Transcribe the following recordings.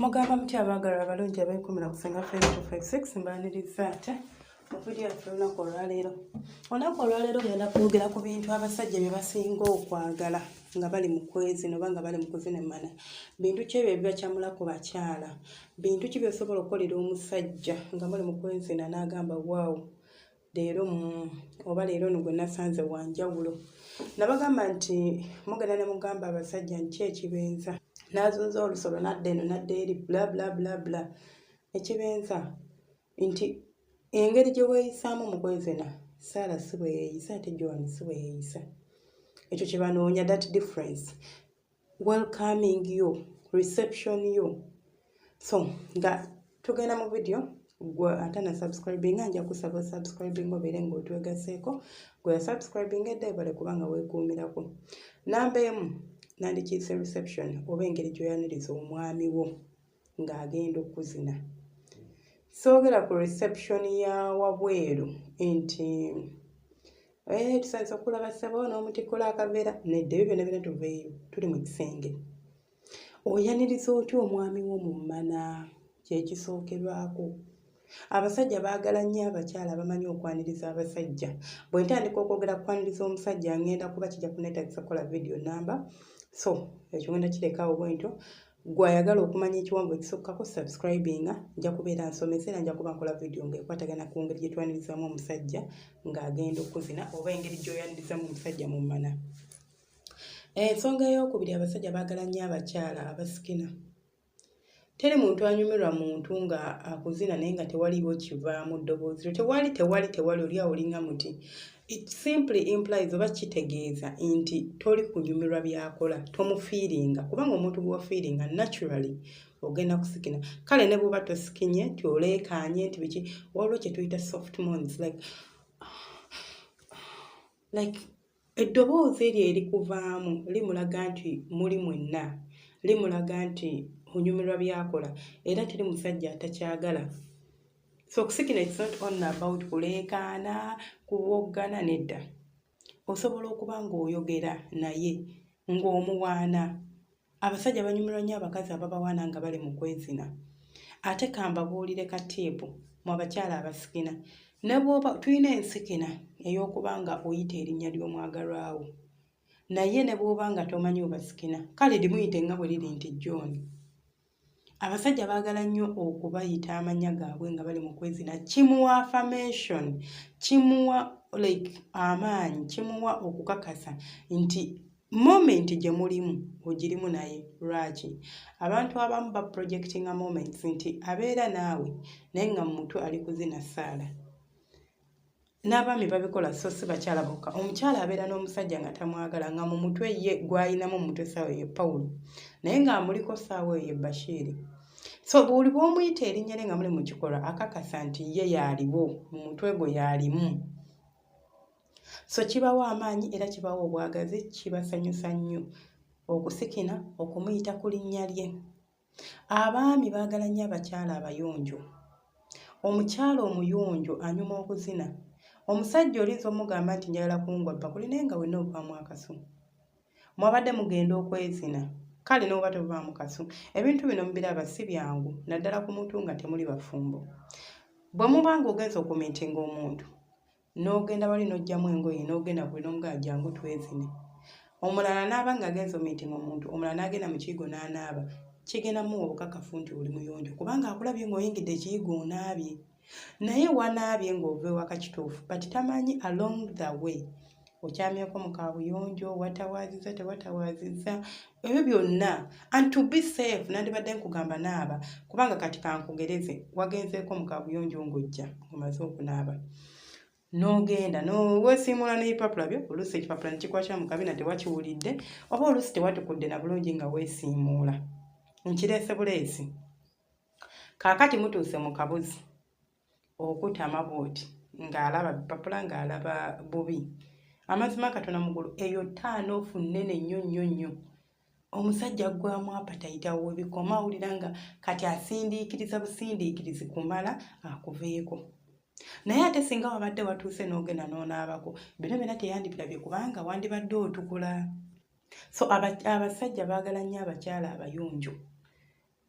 Mugamba mutya abaagalwa abalungi abeekumira ku Senga Fame 256? Mbaaniriza ate mu vidiyo yaffe olunaku olwaleero. Olunaku olwaleero genda kwogera ku bintu abasajja bye basinga okwagala nga bali mu kwezina oba nga bali mu kuzina emmana. Bintu ki ebyo ebibakyamula ku bakyala? Bintu ki by'osobola okukolera omusajja nga muli mu kwezina n'agamba, "Waawo, leero oba leero ono gwe nasanze wanjawulo"? Nabagamba nti mugenda ne mugamba abasajja nti ekibenza n'azunza olusolo n'adda eno n'adda eri, bla bla bla bla. Ekibenza nti engeri gye weeyisaamu mu kwezina, Saara si bwe yeeyisa, ate Joan si bwe yeeyisa. Ekyo kye banoonya, that difference, welcoming you, reception you. So nga tugenda mu video, gwe ate na subscribing, nja kusaba subscribing obeere ng'otwegaseeko. Gwe yasubscribing edda, ebale kubanga weekuumirako. Namba 1 nandikiyise reception oba engeri gy'oyaniriza omwami wo ng'agenda okuzina. Soogera ku reception ya wabweru nti "Tusanyusa okulaba ssebo," n'omutikkula akaveera. Nedda, ebyo byonna byonna tuveeyo. Tuli mu kisenge, oyaniriza otya omwami wo mu mmana? Kyekisookerwako. Abasajja baagala nnyo abakyala abamanyi okwaniriza abasajja. Bwe ntandika okwogera kukwaniriza omusajja, ngenda kuba kijja kuneetagisa kukola vidiyo namba, so ekyo ngenda kirekawo bwentyo. Gwe ayagala okumanya ekiwanvu ekisukkako, subscribinga, nja kubeera nsomesa era nja kuba nkola vidiyo ng'ekwatagana ku ngeri gye twanirizamu omusajja ng'agenda okuzina oba engeri gy'oyanirizamu omusajja mu mmana. Ensonga eyokubiri, abasajja baagala nnyo abakyala abasikina. Teri muntu anyumirwa muntu nga akuzina naye nga tewaliiwo kivaamu ddoboozi lyo, tewali, tewali, tewali. Oli awo olinga muti. It simply implies oba kitegeeza nti toli kunyumirwa byakola, tomufiiringa, kubanga omuntu gwewafiiringa naturally ogenda kusikina. Kale ne bwoba tosikinye nti oleekaanye nti biki, waliwo kye tuyita soft moans, like eddoboozi eryo erikuvaamu limulaga nti muli mwenna, limulaga nti onyumirwa byakola, era teri musajja atakyagala. So okusikina, it's not only about kuleekaana, kuwoggana, nedda. Osobola okuba ng'oyogera naye ng'omuwaana. Abasajja banyumirwa nnyo abakazi ababawaana nga bali mu kwezina. Ate kambabuulire ka tip mu abakyala abasikina. Ne bw'oba tulina ensikina ey'okuba nga oyita erinnya ly'omwagalwawo, naye ne bw'oba nga tomanyi obasikina, kale limuyite nga bwe liri nti John. Abasajja baagala nnyo okubayita amannya gaabwe nga bali mu kwezina. Kimuwa affirmation, kimuwa like amaanyi, kimuwa okukakasa nti moment gye mulimu ogirimu naye. Lwaki abantu abamu ba projectinga moments nti abeera naawe naye nga mu mutwe ali kuzina saala? N'abaami babikola, so si bakyala bokka. Omukyala abeera n'omusajja nga tamwagala, nga mu mutwe ye gw'ayinamu mu mutwe ssaawa ye Pawulo, naye ng'amuliko ssaawa eyo ye Bashiiri. So buli bw'omuyita erinnya lye nga muli mu kikolwa, akakasa nti ye y'aliwo, mu mutwe gwe y'alimu. So kibawa amaanyi era kibawa obwagazi, kibasanyusa nnyo okusikina okumuyita ku linnya lye. Abaami baagala nnyo abakyala abayonjo. Omukyala omuyonjo anyuma okuzina. Omusajja olinza omugamba nti, "Njagala kungwa bbakuli," naye nga wenna ovaamu akasu. Mwabadde mugenda okwezina, kale n'oba tovaamu kasu. Ebintu bino mubiraba si byangu, naddala ku muntu nga temuli bafumbo. Bwe muba nga ogenza okumiitinga omuntu, n'ogenda wali n'oggyamu engoye, n'ogenda kuli n'omugamba, "Jangu twezine," omulala n'aba ng'agenza omiitinga omuntu omulala n'agenda mu kiyigo n'anaaba, kigenda muwa obukakafu nti oli muyonjo, kubanga akulabye ng'oyingidde ekiyigo onaabye. Naye wanaabye ng'ova ewaka, kituufu, but tamanyi along the way okyamyeko mu kaabuyonjo, watawaaziza, tewatawaazizza, ebyo byonna. And to be safe, nandibadde nkugamba naaba, kubanga kati kankugereze, wagenzeeko mu kaabuyonjo ng'ojja omaze okunaaba, n'ogenda weesiimuula n'ebipapula byo, oluusi ekipapula ne kikwatira mu kabina, tewakiwulidde, oba oluusi tewatukudde na bulungi nga weesiimuula. Nkireese buleesi. Kaakati mutuuse mu kabuzi, okutama bw'oti ng'alaba bipapula, ng'alaba bubi. Amazima katono mugulu eyo turn off nnene nnyo nnyo nnyo. Omusajja aggwamu appetite awo webikoma, awulira nga kati asindiikiriza busindiikirizi kumala akuveeko. Naye ate singa wabadde watuuse n'ogenda n'onaabako, bino byonna teyandibirabye, kubanga wandibadde otukula. So abasajja baagala nnyo abakyala abayonjo.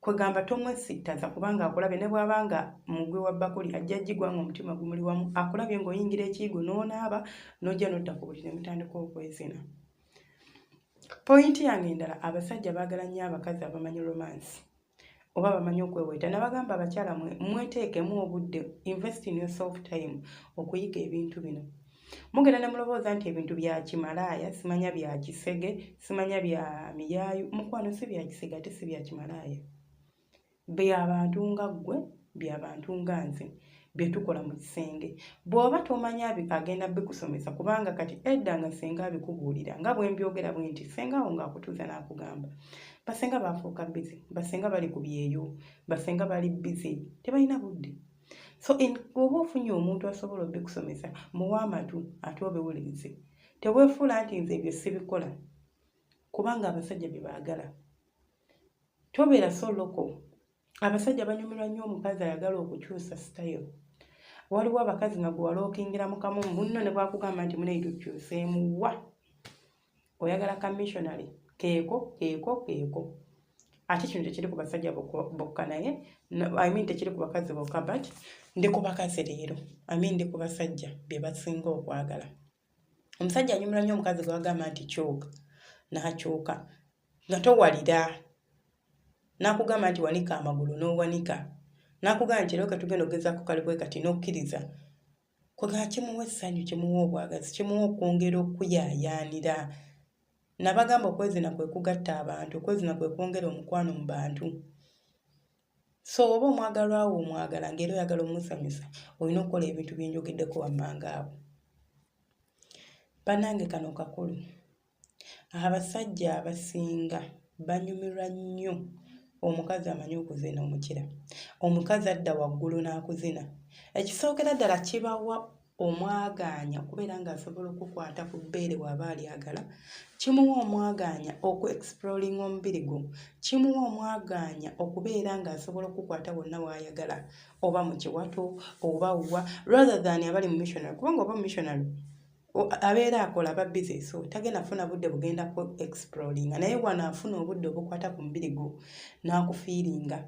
Kwegamba tomwesittaza kubanga akulabye ne bw'aba nga mugwi wa bbakuli ajja gigwa ng'omutima gumuli wamu, akulabye ng'oyingira ekiyigo n'onaaba n'ojja n'odda ku buliri ne mutandika okwezina. Point yange endala, abasajja baagala nnyo abakazi abamanyi romance oba bamanyi okweweeta. Nabagamba abakyala mweteekemu obudde, invest in yourself time okuyiga ebintu bino. Mugenda ne mulowooza nti ebintu bya kimalaaya, simanya bya kisege, simanya bya miyaayu. Mukwano, si bya kisege ate si bya kimalaaya, byabantu nga ggwe, byabantu nga nze, bye tukola mu kisenge. Bw'oba tomanya, agenda bikusomesa, kubanga kati edda nga senga abikubuulira nga bwe mbyogera bwe nti senga awo ng'akutuuza n'akugamba. Basenga bafuuka busy, basenga bali ku byeyo, basenga bali busy, tebalina budde. So bw'oba ofunye omuntu asobola obikusomesa, muwe amatu ate obiwulirize. Teweefuula nti nze ebyo sibikola, kubanga abasajja bye baagala. Tobeera so local. Abasajja banyumirwa nnyo omukazi ayagala okukyusa style. Waliwo abakazi nga gwe walookingira mu kamu munno ne bwakugamba nti muneyi tukyuseemu wa, oyagala ka missionary keeko keeko keeko. Ate kino tekiri ku basajja bokka, naye I mean tekiri ku bakazi bokka, but ndi ku bakazi leero, I mean ndi ku basajja bye basinga okwagala. Omusajja anyumirwa nnyo omukazi gwe bagamba nti kyuka, n'akyuka nga towalira, n'akugamba nti wanika amagulu, n'owanika, n'akugamba nti era ketugenda okugezaako kali bwe kati, n'okkiriza. Kwegamba kimuwa essanyu, kimuwa obwagazi, kimuwa okwongera okuyaayaanira. Nabagamba okwezina kwe kugatta abantu, okwezina kwe kwongera omukwano mu bantu. So oba omwagalwa wo omwagala ng'era oyagala omusanyusa, olina okukola ebintu bye njogeddeko wammanga abo. Bannange, kano kakulu. Abasajja abasinga banyumirwa nnyo omukazi amanyi okuzina omukira, omukazi adda waggulu n'akuzina. Ekisookera ddala, kibawa omwagaanya okubeera ng'asobola okukwata ku bbeere bw'aba alyagala, kimuwa omwagaanya oku exploringa omubiri gwo, kimuwa omwagaanya okubeera ng'asobola okukwata wonna w'ayagala, oba mu kiwato oba wa, rather than abali mu missionary, kubanga oba mu missionary abeera akola, aba busy, so tagenda kufuna budde bugenda ku exploringa. Naye wano afuna obudde obukwata ku mubiri gwo n'akufeelinga.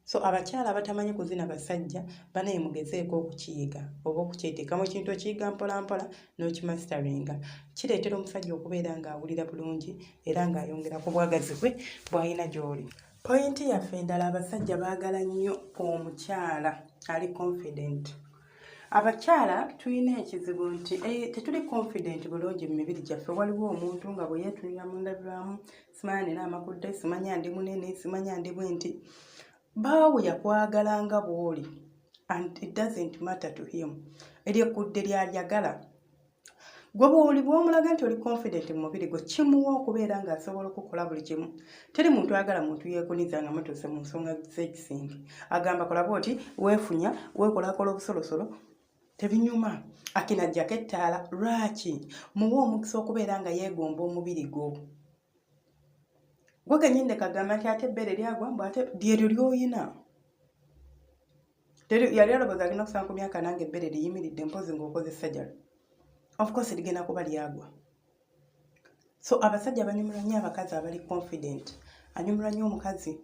So abakyala abatamanyi kuzina basajja banaye, mugezeeko okukiyiga oba okukyeteekamu. Ekintu okiyiga mpola mpola n'okimasteringa, kireetera omusajja okubeera ng'awulira bulungi era ng'ayongera ku bwagazi bwe bw'alina gy'oli. Point yaffe endala, abasajja baagala nnyo omukyala ali confident. Abakyala tulina ekizibu nti tetuli confident bulungi mu mibiri gyaffe. Waliwo omuntu nga bwe yeetunula mu ndabirwamu, simanya nina amakudde, simanya ndi munene, simanya ndi bwe nti. Baawe yakwagala nga bw'oli and it doesn't matter to him eryekudde lyalyagala. Gwe bwoli bw'omulaga nti oli confident mu mubiri gwe, kimuwa okubeera ng'asobola okukola buli kimu. Teri muntu ayagala muntu yeekuniza nga mutuuse mu nsonga z'ekisenge, agamba kola bwoti, weefunya, weekolakola obusolosolo, tebinyuma. Akinajjako ettaala lwaki? Muwe omukisa okubeera nga yeegomba omubiri gwo. Gwe kenyini kagamba nti ate ebbeere lyagwa mbu, ate lyeryo ly'oyina. Yali alowooza agenda kusanga ku myaka nange ebbeere liyimiridde, mpozi ng'okoze surgery, of course ligenda kuba lyagwa. So abasajja banyumirwa nnyo abakazi abali confident. Anyumirwa nnyo omukazi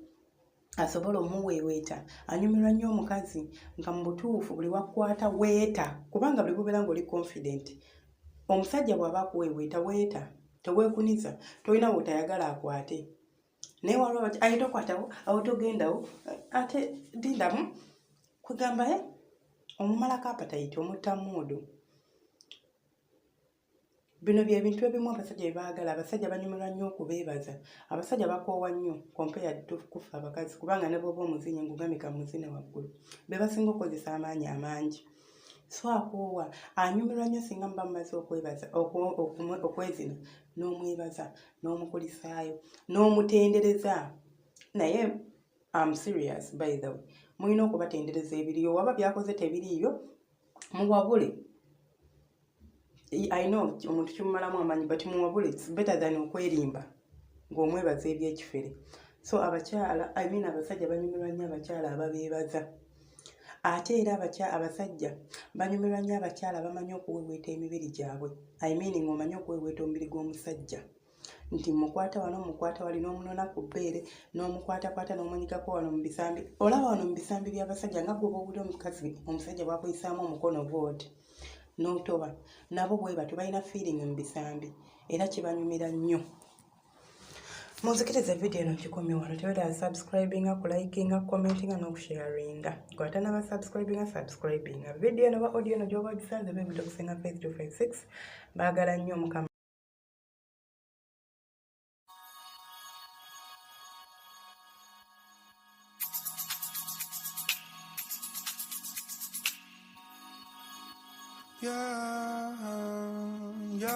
asobola omuweeweeta, anyumirwa nnyo omukazi nga mu butuufu buli wakwata weeta, kubanga buli bubeera ng'oli confident, omusajja bw'aba akuweeweeta weeta, teweekuniza, tolina wotayagala akwate. Naye waliwo bati aye tokwatawo awo, togendawo, ate dindamu. Kwegamba e omumalako appetite, omutta mood. Bino bye bintu ebimu abasajja bye baagala. Abasajja banyumirwa nnyo okubeebaza. Abasajja bakoowa nnyo compared to kufa abakazi, kubanga ne bw'oba omuzinyi ng'ogambye kamuzine waggulu, be basinga okukozesa amaanyi amangi. So akoowa. Anyumirwa nnyo singa muba mumaze okwebaza, okwezina, n'omwebaza, n'omukulisaayo, n'omutendereza. Naye am serious, by the way, mulina okubatendereza ebiriyo. Waba byakoze tebiriiyo, muwabule. I know omuntu kimumalamu amaanyi, but muwabule, it's better than okwerimba ng'omwebaza ebyekifere. So abakyala, I mean abasajja banyumirwa nnyo abakyala ababeebaza. Ate era abasajja banyumirwa nnyo abakyala bamanyi okuweweeta emibiri gyabwe. I mean ng'omanyi okuweweeta omubiri gw'omusajja. nti mukwata wano, mukwata wali, n'omunona ku bbeere, n'omukwatakwata, n'omunyigako wano mu bisambi. Olaba wano mu bisambi by'abasajja nga gwe bw'owulira omukazi omusajja bw'akuyisaamu omukono gw'oti n'otoba, nabo bwe batyo balina feeling mu bisambi era kibanyumira nnyo. Munzikirize vidiyo eno nkikomye wano. Tewerabira subscribinga, kulikinga, commentinga n'okusharinga. Gwe atanaba subscribinga, subscribinga. Vidiyo eno oba audio eno gy'oba ogisanze beebudde okusinga Faith 256. Baagala nnyo Mukama. Yeah, yeah.